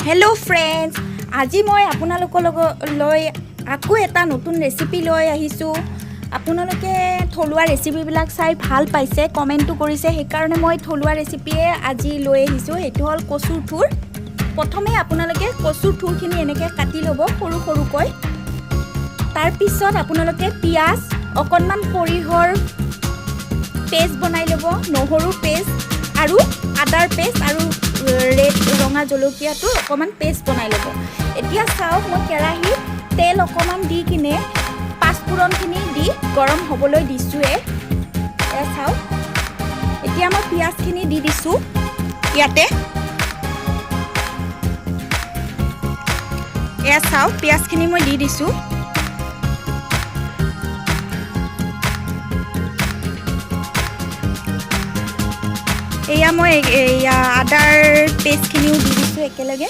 Hello' friends, আজি মই আপোনালোকৰ লগত লৈ আকৌ এটা নতুন ৰেচিপি লৈ আহিছোঁ। আপোনালোকে থলুৱা ৰেচিপিবিলাক চাই ভাল পাইছে, কমেণ্টো কৰিছে, সেইকাৰণে মই থলুৱা ৰেচিপিয়ে আজি লৈ আহিছোঁ। সেইটো হ'ল কচুৰ থুৰ। প্ৰথমে আপোনালোকে কচুৰ থুৰখিনি এনেকৈ কাটি ল'ব সৰু সৰুকৈ। তাৰপিছত আপোনালোকে পিঁয়াজ, অকণমান সৰিয়হৰ পেষ্ট বনাই ল'ব, নহৰু পেষ্ট আৰু আদাৰ পেষ্ট আৰু ৰেড ৰঙা জলকীয়াটো অকণমান পেষ্ট বনাই ল'ব। এতিয়া চাওক, মই কেৰাহীত তেল অকণমান দি কিনে পাঁচফোৰণখিনি দি গৰম হ'বলৈ দিছোঁৱে। এয়া চাওক, এতিয়া মই পিঁয়াজখিনি দি দিছোঁ ইয়াতে। এয়া চাওক, পিঁয়াজখিনি মই দি দিছোঁ। এয়া মই এয়া আদাৰ পেষ্টখিনিও দি দিছোঁ একেলগে।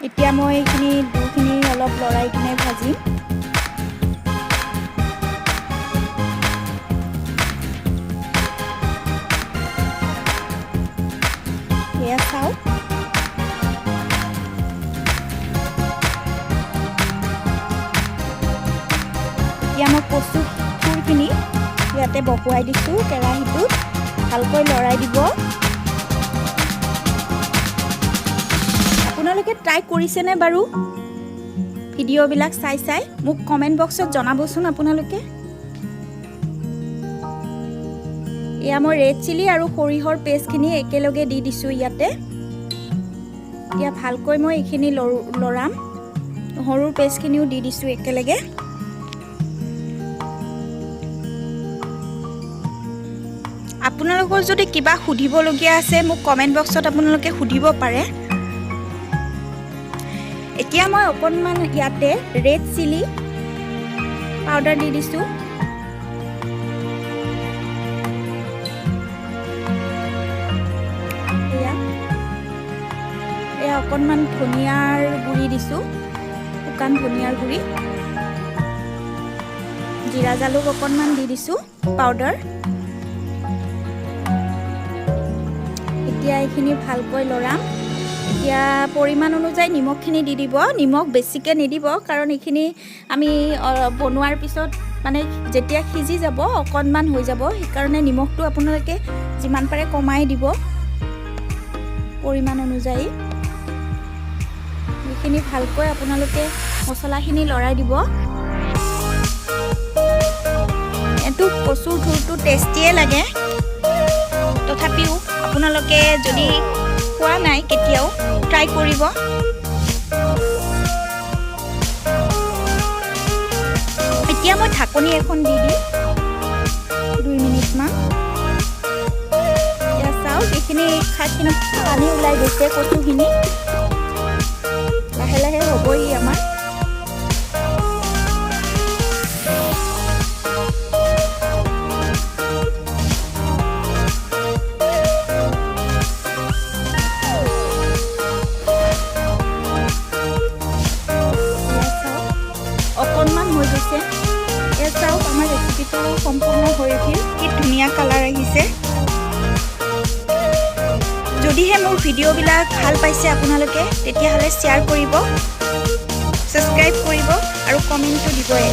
এতিয়া মই এইখিনি দুখিনি অলপ লৰাই কিনে ভাজিম। এয়া চাওক, এতিয়া মই কচু থুৰখিনি ইয়াতে বহুৱাই দিছোঁ কেৰাহীটোত। ভালকৈ লৰাই দিব। আপোনালোকে ট্ৰাই কৰিছেনে বাৰু? ভিডিঅ'বিলাক চাই চাই মোক কমেণ্ট বক্সত জনাবচোন আপোনালোকে। এয়া মই ৰেড চিলি আৰু সৰিয়হৰ পেষ্টখিনি একেলগে দি দিছোঁ ইয়াতে। এতিয়া ভালকৈ মই এইখিনি লৰাম। নহৰুৰ পেষ্টখিনিও দি দিছোঁ একেলগে। আপোনালোকৰ যদি কিবা সুধিবলগীয়া আছে, মোক কমেণ্ট বক্সত আপোনালোকে সুধিব পাৰে। এতিয়া মই অকণমান ইয়াতে ৰেড চিলি পাউডাৰ দি দিছোঁ। এয়া অকণমান ধনিয়াৰ গুড়ি দিছোঁ, শুকান ধনিয়াৰ গুড়ি। জিৰা জালুক অকণমান দি দিছোঁ পাউডাৰ। এতিয়া এইখিনি ভালকৈ লৰাম। এতিয়া পৰিমাণ অনুযায়ী নিমখখিনি দি দিব। নিমখ বেছিকৈ নিদিব, কাৰণ এইখিনি আমি বনোৱাৰ পিছত মানে যেতিয়া সিজি যাব, অকণমান হৈ যাব। সেইকাৰণে নিমখটো আপোনালোকে যিমান পাৰে কমাই দিব পৰিমাণ অনুযায়ী। এইখিনি ভালকৈ আপোনালোকে মছলাখিনি লৰাই দিব। এইটো কচুৰ থুৰটো টেষ্টিয়ে লাগে, তথাপিও আপোনালোকে যদি খোৱা নাই কেতিয়াও, ট্ৰাই কৰিব। এতিয়া মই ঢাকনি এখন দি দিম 2 মিনিটমান। এতিয়া চাওক, এইখিনি শাকখিনি পানী ওলাই গৈছে। কচুখিনি লাহে লাহে হ'বহি আমাৰ। এয়া চাওক, অকণমান হৈ গৈছে। এয়া চাওক, আমাৰ ৰেচিপিটো সম্পূৰ্ণ হৈ উঠিল। কি ধুনীয়া কালাৰ আহিছে! যদিহে মোৰ ভিডিঅ'বিলাক ভাল পাইছে আপোনালোকে, তেতিয়াহ'লে শ্বেয়াৰ কৰিব, ছাবস্ক্ৰাইব কৰিব আৰু কমেণ্টটো দিবই।